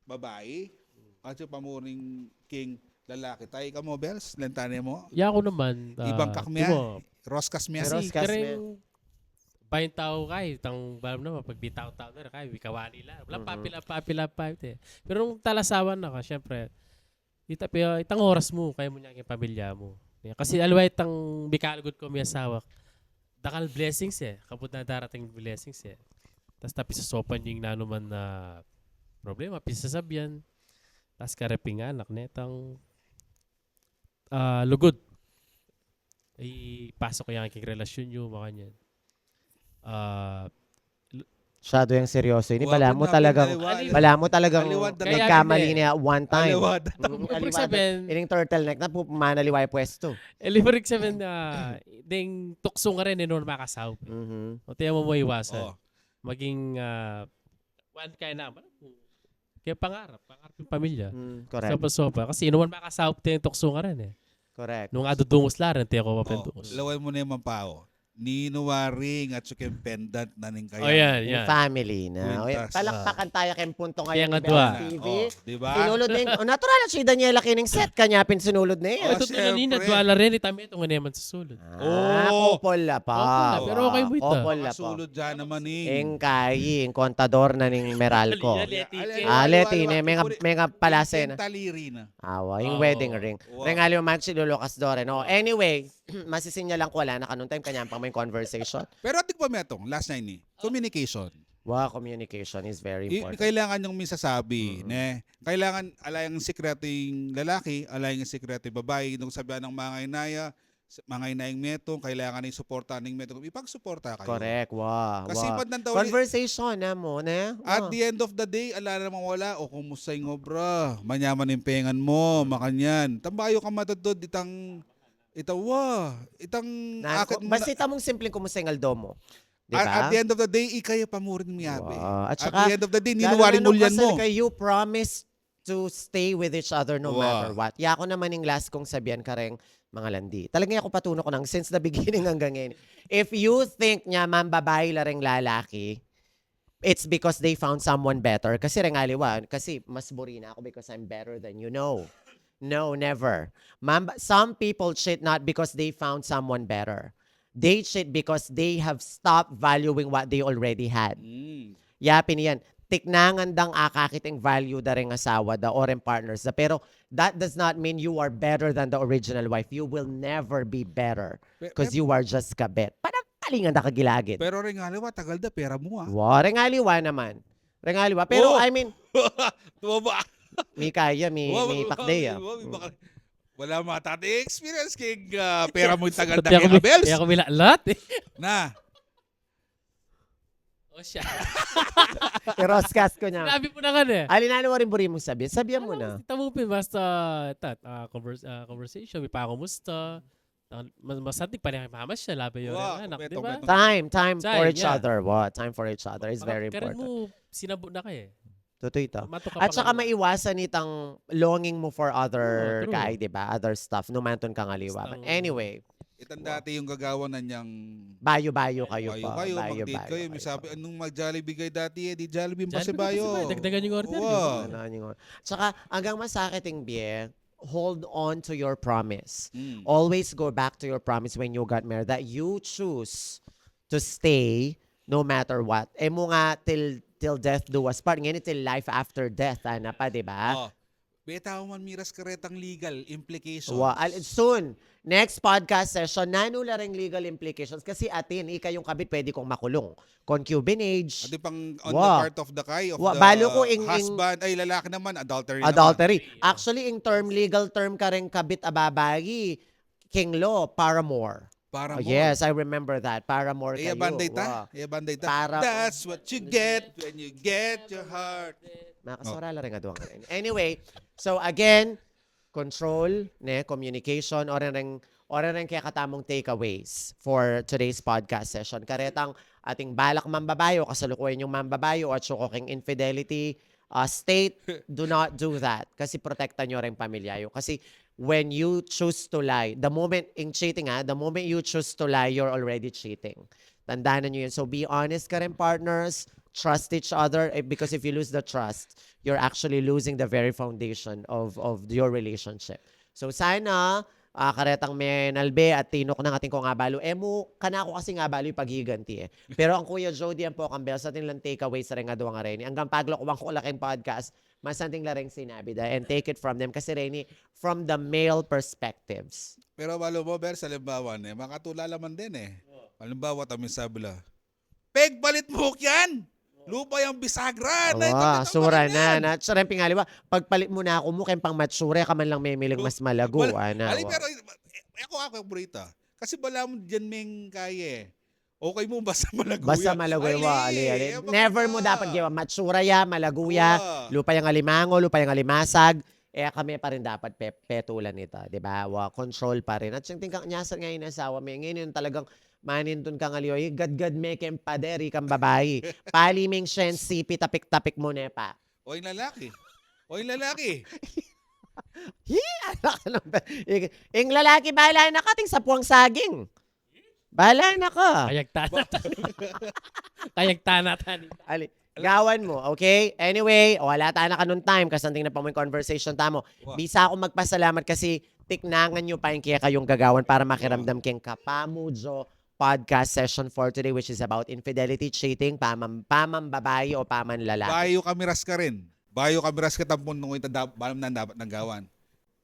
babai, atsu pa mu rin king lalaki. Tae ka mu, Bels, lentane mu. Yaku naman, ibang kakmia, roskas mia. Kasi kareng bayu tau kai, itang balam naman, pag bitau tau na rin kai, wikawani la. Wala papila, papila, papila. Pero nung talasawa na ka, syempre, ita, pi-, itang oras mu, kaya mu niya king pamilya mu. Kasi aliwa itang mikalugud ku king asawa, dakal blessings e. Kapud na darating blessings e. Tas ta pisasopan yu ing nanu man na problema, pisasabyan. Tas kareping anak, netang, ah, lugud. Ipasok ya king relasyun yu, makanyan. Ah, masyadu yang seryoso ini. Balamu talagang, balamu talagang nagkamali na one time. Aliwa da. Ining turtleneck na, manaliwa ing pwestu. E, ibig sabihin na, ding tuksu ngeni, e, normal kasaup. O, tiyan mu, maiwasan. Maging, ah, one kind naman. Kaya pangarap, pangarap ing pamilya. Correct. Sopa-sopa. Kasi inu man makasaup te ing tuksu ngeni, e. Correct. Nung adudungos la rin, te ko mapintungus. Lawen mu ne man, Pao. Ninu waring atsu keng pendant na ning kaya. O, yan, yan. Family na. O, yan. Palakpakan taya keng punto ngayon ning Bels T V. Diba? Sinulud na ing, o, natural, si Daniela kining set, kanya pin sinulud na yan. O, syempre. Nina, dwala rin, itame, itong naman sa sulud. Ah, couple la pa. Couple la, pero okay mu ita. Couple la pa. Makasulud dyan naman, e. Ing kai, ing kontador na ning Meralco. Aleti, ne, menga, menga palase na. Awa, ing wedding ring. Reng aliwa, Mike, si Lolo Kasdore, no? Anyway, masisinyalang ku ala na kanung time, kanya pa mu ing conversation. Pero atin pa metung, last na ini. Communication. Wa, communication is very important. Kailangan yung misasabi, ne? Kailangan ala yang sikreto ing lalaki, ala yang sikreto ing babai, nung sabian ng mangainaya, s-, mangainaya ing metung, kailangan ing suporta ning metung. Ipagsuporta kayu. Correct, wa, wa. Kasi conversation na mu, ne? At the end of the day, ala namang mawala, o, kumusta ing obra? Manyaman ing pengan mu, makanyan. Tambayu ka matudtud, itang, itang, wa, itang akit mu basta na. Ita mung simpleng kumusta ing aldo mu. Diba? At, at the end of the day, ikaya pa mu rin miyabe. Wa. At saka, at the end of the day, ninu waring ulian mu. Lalo na nung kasal kayu, promise to stay with each other no matter what. Yaku naman ing last kung sabian kareng mangalandi. Talagang yaku patunuk nang since the beginning anggang ngeni. If you think nya mambabai la reng lalaki, it's because they found someone better. Kasi reng aliwa, kasi mas buri na aku because I'm better than you. No. No, never. Mamba-, some people cheat not because they found someone better. They cheat because they have stopped valuing what they already had. Ya pin yan. Tiknangan dang akakit ing value da reng asawa da o reng partners da. Pero that does not mean you are better than the original wife. You will never be better. Because you are just kabit. Panam-, palingan da kagilagid. Pero reng aliwa, tagal da, pera mu, ah. Wa, reng aliwa naman. Reng aliwa. Pero, I mean, tumaba. Mi kaya, mi, mi pakde, ah. Wala matati experience keng, ah, pera mu ing tagal da keng Abels. Kaya kami lahat, eh. Na. O siya. I-roskas ku na. Sinabi mu na nga, eh. Alin, nanu waring buri mung sabian? Sabian mu na. Tamu pin, basta, tat, ah, converse, ah, conversation, mi pakumusta. Ah, mas, mas atin pa rin mamasyal, labi yung anak, di ba? Time, time for each other. Wa, time for each other is very important. Karen mu, sinabu na ka, eh. Tutu ita. At saka maiwasan itang longing mu for other kai, di ba? Other stuff. Nung mantun kang aliwa. But anyway. Itang dati yung gagawan na niyang bayu-bayu kayu pa. Bayu-bayu, mag-date kayu. Misabi, anong mag-Jollibee kayu dati, eh? Di Jollibee yung pasibayu. Dagdagan yung order. Dagdagan yung order. At saka, anggang masakit ing bie, hold on to your promise. Mm. Always go back to your promise when you got married, that you choose to stay no matter what. E mu nga till till death do us part. Ngayon till life after death, ana pa, di ba? Oh. Beta man miras karetang legal implications. Wa, al- soon, next podcast session, nanu la ring legal implications? Kasi atin, ika yung kabit, pwede kong makulong. Concubinage. Ati pang on Wa. the part of the kay of Wa, the balu ko ing- ing- husband, ay lalaki naman, adultery naman. Adultery. Actually, ing term, legal term kareng kabit a babayi, king law, paramour. Para Oh, mo. yes, I remember that. Paramour Iya kayo. banday ta. Wa. Iya banday ta. Para- That's what you get when you get your heart. Makasura la rin nga duwang rin. Anyway, so again, control, ne, communication, o rin rin, o rin rin kaya katamong takeaways for today's podcast session. Karetang ating balak mambabayo, kasalukuyan yung mambabayo, at suko king infidelity uh, state, do not do that. Kasi protekta nyo rin pamilya yung. Kasi when you choose to lie, the moment in cheating, ah, the moment you choose to lie, you're already cheating. Tandaan nyo yun. So be honest ka rin, partners. Trust each other. Eh, because if you lose the trust, you're actually losing the very foundation of, of your relationship. So sana, ah, karetang menalbe at tinuk na atin kung abalu. E mu, kanako kasi nga abalu yung paghiganti eh. Pero ang Kuya Jody, ang Pokang Bell, sa atin lang takeaway sa ring aduang areni. Anggang paglokohan ko la king podcast, masanting la ring sinabi da. And take it from them. Kasi reni, from the male perspectives. Pero balo mo, Ber, sa limbawa ne, makatula laman din eh. Halimbawa, tamin sabi la, pegpalit mu yan! Lupa yang bisagran! Ay, Wa, tabi-tabi sura yan! Na. At siya rin pingali ba, pagpalit mu na aku mu, kayang pang mature ka man lang memiling mas malagu. Wala- Ana, Ali, wa. Pero, eh, ako, ako, Brita. Kasi bala mu dyan meng kaya eh. Okay mu, basta malagu Basta ya. malagu Ay, ya, wa, ali, ali. eh, Never bakit mu na? Dapat gawa, matsura ya, malagu ya, Wa. Lupa yang alimango, lupa yang alimasag, eh kami pa rin dapat pe, petulan ita, di ba? Wa, control pa rin. At siyang tingkang nyasar nga inasawa mi. Ngayon yun talagang manintun kang aliyo, eh, gadgad me keng pader, ikang babayi. Pali meng shensi, pitapik-tapik mu ne pa. O yung lalaki. O yung lalaki. Hi, anak ka ng ba-, ing, ing lalaki, bahala na ka, ating sapuang saging. Bahala na ka. Kayagtana. Kayagtana tani. Ali, gawan mu, okay? Anyway, wala ta na kanun time, kasanting na pa mu yung conversation tamu. Wa. Bisa ako magpasalamat kasi tiknangan nyo pa yung kaya kayong gagawan para makiramdam keng Kapamujo podcast session for today, which is about infidelity, cheating, pamam, pamambabayi o pamanlalaki. Bayu kami ras ka rin. Bayu kami ras ka tampon nung ita da-, balam na dapat nagawan.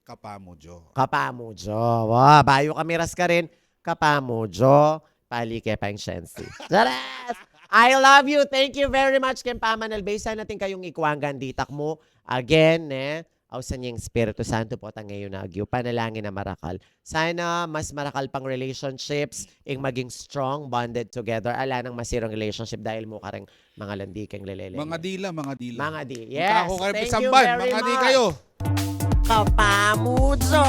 Kapamujo. Kapamujo. Wa, bayu kami ras ka rin, Kapamujo. Pali ke pa yung shensi. Charas! I love you. Thank you very much keng pamanalbe. Sana atin kayong ikuanggan ditak mu. Again, ne? Ausan yang Espiritu Santo po, tangayu na agyu. Panalangin na marakal. Sana mas marakal pang relationships, ing maging strong, bonded together. Ala nang masirang relationship dahil mu kareng mga landi keng lelele. Mga dila, mga dila. Mga di. Yes. Kako kayo Thank you pisamban, very mga di much. Kayo. Kapamujo!